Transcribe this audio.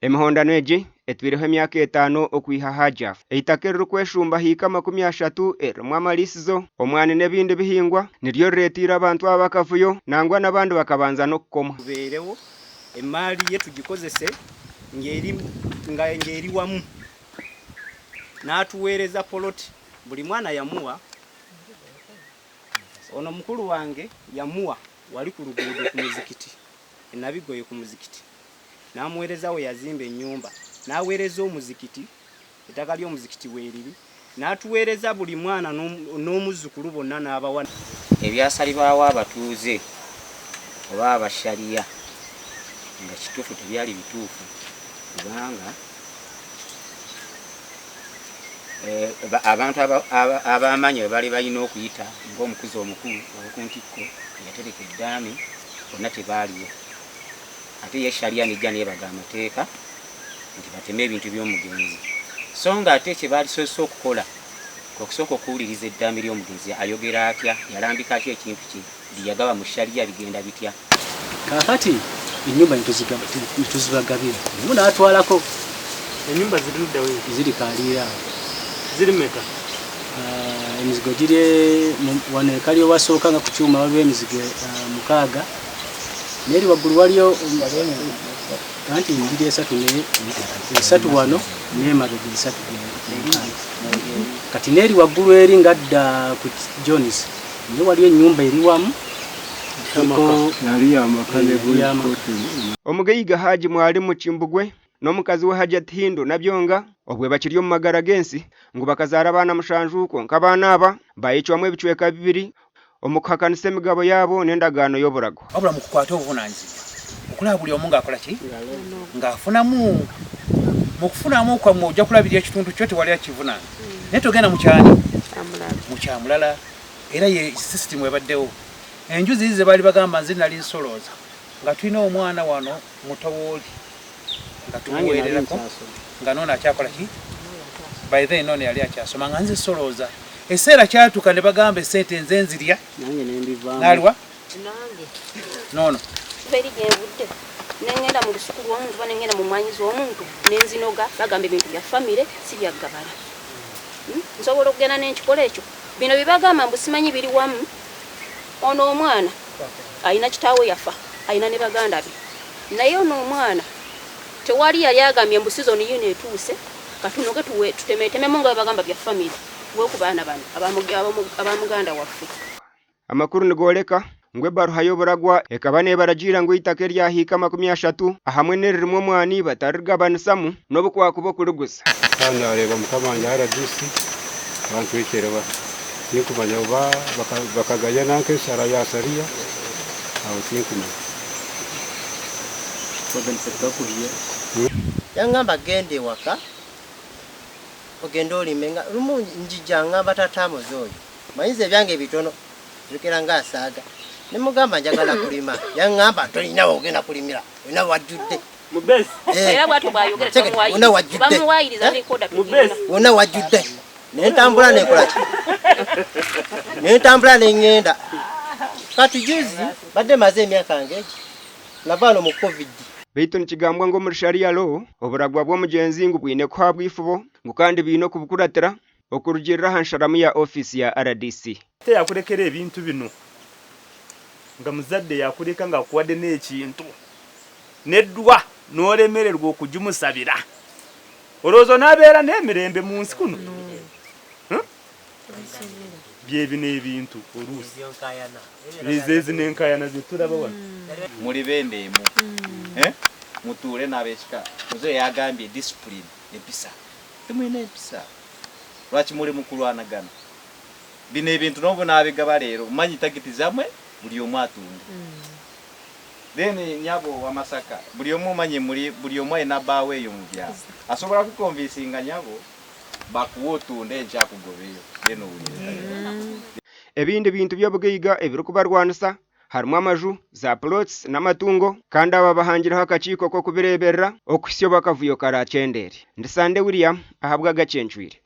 Emihondano egi etwireho emyaka etaano okwiha Haji afa. Eitaka eririkweshumba hiika 30 eririmu amariisizo, omwani n'ebindi bihingwa niryo rireeteire abantu aba akavuyo nangwa n'abandi bakabanza n'okukomwa. Tubeerewo, emaali ye tugikozese ng'eri nga ng'eri wamu. N'atuweereza poloti, buli mwana yamuwa. Ono mukulu wange yamuwa wali ku luguudo ku muzikiti e Nabigoye ku muzikiti. N'amuweereza we yazimba ennyumba, n'aweereza omuzikiti, ettaka ly'omuzikiti weeriri, n'atuweereza buli mwana n'omuzzukulu bonna n'abawa. Ebyasalibwawo abatuuze oba Abasharia nga kituufu tebyali bituufu kubanga abantu ab'amaanyi bwe baali balina okuyita ng'omukuzi omukulu ow'oku ntikko eyatereka eddaame bonna tebaaliwo. Ate ye Sharia n'ejja n'ebaga amateeka nti bateme ebintu by'omugenzi so ng'ate kye baalisoose okukola kwe kusooka okuwuliriza eddaame ly'omugenzi ayogera atya, yalambika atya ekintu kye, bye yagaba mu Sharia bigenda bitya. Kaakati ennyumba ne tuzibagabira omu n'atwalako. Ennyumba ziri ludda wa? Ziri Kaliiro awo. Ziri mmeka? Emizigo giri wano e Kaliro wasooka nga ku kyuma waliwo emizigo mukaaga n'eri waggulu waliyo anti ngiri esatu ne esatu wano n'emabega esatu kati n'eri waggulu eri ng'adda ku Jones naye waliyo ennyumba eri wamu Omugaiga Haji Mwalimu Kimbugwe n'omukazi we Hajat Hindu Nabyonga obwe bakiri omu magara g'ensi ngu bakazaara abaana mushanju kwonka abaana aba bayecwamu ebicweka bibiri omu kuhakanisa emigabo yaabo n'endagaano y'oburagwa. Wabula mukukwata obuvunanyizibwa okulaba buli omu ng'akola ki ng'afunamu mu kufunamu kwammwe ojja kulabirira ekitundu kyo tewali akivunaana naye togenda mukyani mukyamulala era ye sisitimu ebaddewo enju ziri ze baali bagamba nze nali nsolooza nga tulina omwana wano mutowooli nga tumuweererako nga noono akyakola ki by then noono yali akyasoma nga nze solooza ekiseera kyatuuka ne bagamba esente nze nzirya naliwa noono eri gyenvudde nengenda mu lusuku lw'omuntu oba nengenda mu mwanyi z'omuntu nenzinoga bagamba ebintu bya famire si byaggabala hmm? Nsobola okugenda nenkikola ekyo bino byebagamba mbu simanyi biri wamu ono omwana alina kitaawe yafa alina ne baganda be naye ono omwana tewali yali agambye mbu sizoni yino etuuse katunoge tutemetememu nga bwebagamba bya famire tuwe ku baana bano aba muganda waffe. Amakuru nigooreka ngu ebaruha y'oburagwa ekaba neebaragiira ngu eitaka eryahiika 30 ahamwe n'eririmu omwani bataririgabanisamu n'obu kwakuba okuriguza. Kandi naareeba mukama wangye RDC bantwekyere bati, tinkumanya oba bakagaya nanka eshara ya Sharia aho tinkumanya. Yangamba genda ewaka ogende olime nga lumu njija ngamba taata Amozi oyo manyi nze ebyange bitono njogera nga asaaga ne mugamba njagala kulima yangamba tolina wogenda kulimira olina wajjudde Era bwatyo bwayogera wonna wajjudde bamuwayiriza rekoda tugirina wonna wajjudde nentambula nenkola ki nentambula nengenda kati juzi badde maze emyaka ngegi nava wano mu covid. Beitu nikigambwa ngu omuri Sharia law oburagwa bw'omugyenzi ngu bwine kuhabwa eifubo ngu kandi baine okubukuratira okurugiirira aha nsharamu ya ofiisi ya rdc. Ate yakulekera ebintu bino nga muzadde yakuleka nga akuwadde n'ekintu n'eddwa n'olemererwa okugimusabira olowooza onaabeera n'emirembe mu nsi kuno? Bye bino ebintu oluusi zezino enkayana zetulaba wano. Muli b'enda emu eh mutuule n'abekika mzee yagambye discipline empisa temulina empisa lwaki muli mukulwanagana bino ebintu nobu nabigaba leero manyi target zamwe buli omu atunde then nyabo wamasaka buli omu manyi muli buli omu alina baawe eyo mubyalo asobola kukonvinsinga nyabo bakuwe otunde enkya akugobeyo then owulire target. Ebindi bintu by'obugaiga ebirikubarwanisa harimu amaju, za plots n'amatungo kandi aba bahangireho akakiiko k'okubireeberera okuhitsya obu akavuyo karaakyendeere. Ndi Sande William ahabw'Agacencwire.